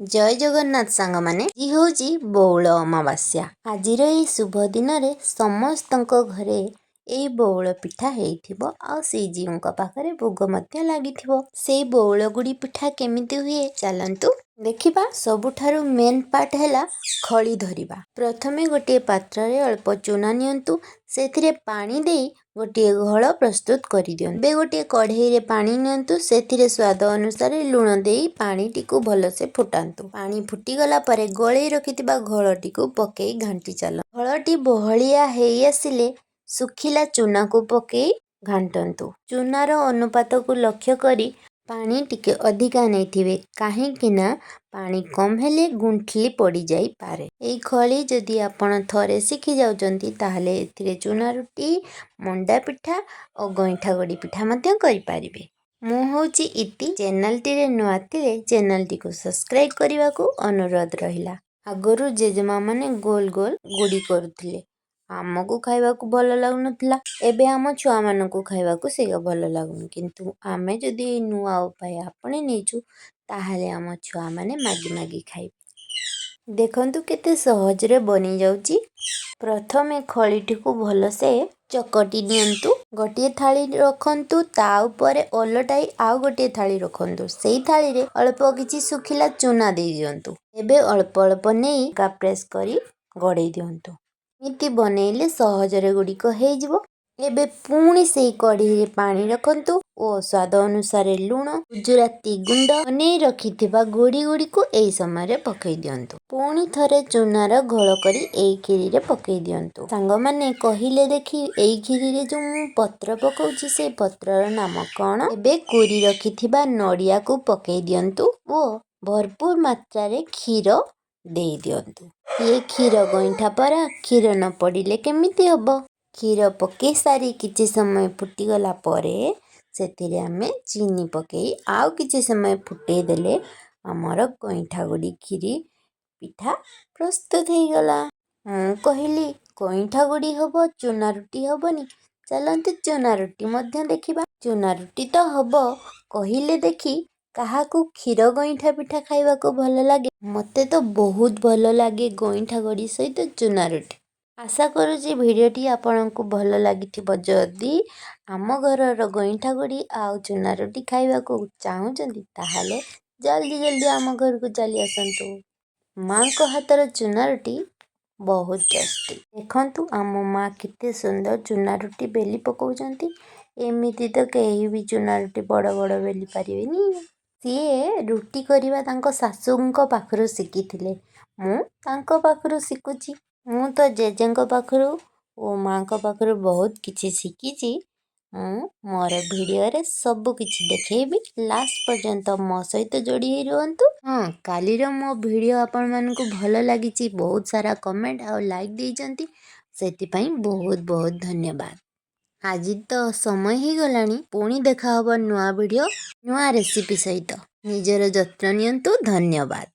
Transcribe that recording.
ଜୟ ଜଗନ୍ନାଥ ସାଙ୍ଗମାନେ, ଆଜି ହେଉଛି ବଉଳ ଅମାବାସ୍ୟା। ଆଜିର ଏହି ଶୁଭ ଦିନରେ ସମସ୍ତଙ୍କ ଘରେ ଏଇ ବଉଳ ପିଠା ହେଇଥିବ ଆଉ ଶ୍ରୀଜୀଉଙ୍କ ପାଖରେ ଭୋଗ ମଧ୍ୟ ଲାଗିଥିବ। ସେଇ ବଉଳ ଗୁଡ଼ି ପିଠା କେମିତି ହୁଏ, ଚାଲନ୍ତୁ ଦେଖିବା। ସବୁଠାରୁ ମେନ୍ ପାର୍ଟ ହେଲା ଖଳି ଧରିବା। ପ୍ରଥମେ ଗୋଟିଏ ପାତ୍ରରେ ଅଳ୍ପ ଚୁନା ନିଅନ୍ତୁ, ସେଥିରେ ପାଣି ଦେଇ ଗୋଟିଏ ଘୋଳ ପ୍ରସ୍ତୁତ କରିଦିଅନ୍ତୁ। ଏବେ ଗୋଟିଏ କଢ଼େଇରେ ପାଣି ନିଅନ୍ତୁ, ସେଥିରେ ସ୍ୱାଦ ଅନୁସାରେ ଲୁଣ ଦେଇ ପାଣିଟିକୁ ଭଲସେ ଫୁଟାନ୍ତୁ। ପାଣି ଫୁଟିଗଲା ପରେ ଗୋଳେଇ ରଖିଥିବା ଘୋଳଟିକୁ ପକେଇ ଘାଣ୍ଟି ଚାଲନ୍ତୁ। ଘୋଳଟି ବହଳିଆ ହେଇ ଆସିଲେ ଶୁଖିଲା ଚୁନାକୁ ପକେଇ ଘାଣ୍ଟନ୍ତୁ। ଚୁନାର ଅନୁପାତକୁ ଲକ୍ଷ୍ୟ କରି ପାଣି ଟିକେ ଅଧିକା ନେଇଥିବେ, କାହିଁକି ନା ପାଣି କମ୍ ହେଲେ ଗୁଣ୍ଠଲି ପଡ଼ିଯାଇପାରେ। ଏଇ ଖଳି ଯଦି ଆପଣ ଥରେ ଶିଖି ଯାଉଛନ୍ତି, ତାହେଲେ ଏଥିରେ ଚୁନା ରୁଟି, ମଣ୍ଡା ପିଠା ଓ ଗଇଁଠା ଗୋଡ଼ି ପିଠା ମଧ୍ୟ କରିପାରିବେ। ମୁଁ ହେଉଛି ଇତି। ଚ୍ୟାନେଲଟିରେ ନୂଆ ଥିଲେ ଚ୍ୟାନେଲଟିକୁ ସବସ୍କ୍ରାଇବ୍ କରିବାକୁ ଅନୁରୋଧ ରହିଲା। ଆଗରୁ ଜେଜେମା ମାନେ ଗୋଲ ଗୋଲ ଗୁଡ଼ି କରୁଥିଲେ, ଆମକୁ ଖାଇବାକୁ ଭଲ ଲାଗୁନଥିଲା। ଏବେ ଆମ ଛୁଆମାନଙ୍କୁ ଖାଇବାକୁ ସେଇଆ ଭଲ ଲାଗୁନି। କିନ୍ତୁ ଆମେ ଯଦି ଏଇ ନୂଆ ଉପାୟ ଆପଣେଇ ନେଇଛୁ, ତାହେଲେ ଆମ ଛୁଆମାନେ ମାଗି ମାଗି ଖାଇବେ। ଦେଖନ୍ତୁ, କେତେ ସହଜରେ ବନିଯାଉଛି। ପ୍ରଥମେ ଖଳିଟିକୁ ଭଲସେ ଚକଟି ନିଅନ୍ତୁ। ଗୋଟିଏ ଥାଳି ରଖନ୍ତୁ, ତା ଉପରେ ଓଲଟାଇ ଆଉ ଗୋଟିଏ ଥାଳି ରଖନ୍ତୁ। ସେଇ ଥାଳିରେ ଅଳ୍ପ କିଛି ଶୁଖିଲା ଚୁନା ଦେଇ ଦିଅନ୍ତୁ। ଏବେ ଅଳ୍ପ ଅଳ୍ପ ନେଇ ପ୍ରେସ୍ କରି ଗଡ଼େଇ ଦିଅନ୍ତୁ। ଏମିତି ବନେଇଲେ ସହଜରେ ଗୁଡ଼ିକ ହେଇଯିବ। ଏବେ ପୁଣି ସେଇ କଢ଼େଇରେ ପାଣି ରଖନ୍ତୁ ଓ ସ୍ୱାଦ ଅନୁସାରେ ଲୁଣ, ଗୁଜୁରାତି ଗୁଣ୍ଡ, ବନେଇ ରଖିଥିବା ଗୁଡ଼ି ଗୁଡ଼ିକୁ ଏଇ ସମୟରେ ପକେଇ ଦିଅନ୍ତୁ। ପୁଣି ଥରେ ଚୁନାର ଘୋଳ କରି ଏଇ କ୍ଷୀରିରେ ପକେଇ ଦିଅନ୍ତୁ। ସାଙ୍ଗମାନେ, କହିଲେ ଦେଖି, ଏଇ କ୍ଷୀରିରେ ଯେଉଁ ମୁଁ ପତ୍ର ପକଉଛି, ସେଇ ପତ୍ରର ନାମ କ'ଣ? ଏବେ କୁରି ରଖିଥିବା ନଡ଼ିଆକୁ ପକେଇ ଦିଅନ୍ତୁ ଓ ଭରପୁର ମାତ୍ରାରେ କ୍ଷୀର ଦେଇ ଦିଅନ୍ତୁ। ଇଏ କ୍ଷୀର ଗଇଁଠା ପରା, କ୍ଷୀର ନ ପଡ଼ିଲେ କେମିତି ହବ? କ୍ଷୀର ପକେଇ ସାରି କିଛି ସମୟ ଫୁଟିଗଲା ପରେ ସେଥିରେ ଆମେ ଚିନି ପକେଇ ଆଉ କିଛି ସମୟ ଫୁଟେଇ ଦେଲେ ଆମର ଗଇଁଠା ଗୁଡ଼ି କ୍ଷୀରି ପିଠା ପ୍ରସ୍ତୁତ ହେଇଗଲା। ମୁଁ କହିଲି ଗଇଁଠା ଗୁଡ଼ି ହବ, ଚୁନା ରୁଟି ହବନି? ଚାଲନ୍ତୁ, ଚୁନା ରୁଟି ମଧ୍ୟ ଦେଖିବା। ଚୁନା ରୁଟି ତ ହବ। କହିଲେ ଦେଖି, କାହାକୁ କ୍ଷୀର ଗଇଁଠା ପିଠା ଖାଇବାକୁ ଭଲ ଲାଗେ? ମୋତେ ତ ବହୁତ ଭଲ ଲାଗେ ଗଇଁଠା ଗଡ଼ି ସହିତ ଚୁନା ରୁଟି। ଆଶା କରୁଛି ଭିଡ଼ିଓଟି ଆପଣଙ୍କୁ ଭଲ ଲାଗିଥିବ। ଯଦି ଆମ ଘରର ଗଇଁଠା ଗୁଡ଼ି ଆଉ ଚୁନା ରୁଟି ଖାଇବାକୁ ଚାହୁଁଛନ୍ତି, ତାହେଲେ ଜଲ୍ଦି ଜଲ୍ଦି ଆମ ଘରକୁ ଚାଲି ଆସନ୍ତୁ। ମାଆଙ୍କ ହାତର ଚୁନା ରୁଟି ବହୁତ ଟେଷ୍ଟି। ଦେଖନ୍ତୁ, ଆମ ମା କେତେ ସୁନ୍ଦର ଚୁନା ରୁଟି ବେଲି ପକାଉଛନ୍ତି। ଏମିତି ତ କେହି ବି ଚୁନା ରୁଟି ବଡ଼ ବଡ଼ ବେଲି ପାରିବେନି। ସିଏ ରୁଟି କରିବା ତାଙ୍କ ଶାଶୁଙ୍କ ପାଖରୁ ଶିଖିଥିଲେ, ମୁଁ ତାଙ୍କ ପାଖରୁ ଶିଖୁଛି। ମୁଁ ତ ଜେଜେଙ୍କ ପାଖରୁ ଓ ମାଆଙ୍କ ପାଖରୁ ବହୁତ କିଛି ଶିଖିଛି। ମୁଁ ମୋର ଭିଡ଼ିଓରେ ସବୁ କିଛି ଦେଖେଇବି। ଲାଷ୍ଟ ପର୍ଯ୍ୟନ୍ତ ମୋ ସହିତ ଯୋଡ଼ି ହେଇ ରୁହନ୍ତୁ। ହଁ, କାଲିର ମୋ ଭିଡ଼ିଓ ଆପଣମାନଙ୍କୁ ଭଲ ଲାଗିଛି, ବହୁତ ସାରା କମେଣ୍ଟ ଆଉ ଲାଇକ୍ ଦେଇଛନ୍ତି, ସେଥିପାଇଁ ବହୁତ ବହୁତ ଧନ୍ୟବାଦ। ଆଜି ତ ସମୟ ହେଇଗଲାଣି। ପୁଣି ଦେଖାହବ ନୂଆ ଭିଡ଼ିଓ, ନୂଆ ରେସିପି ସହିତ। ନିଜର ଯତ୍ନ ନିଅନ୍ତୁ। ଧନ୍ୟବାଦ।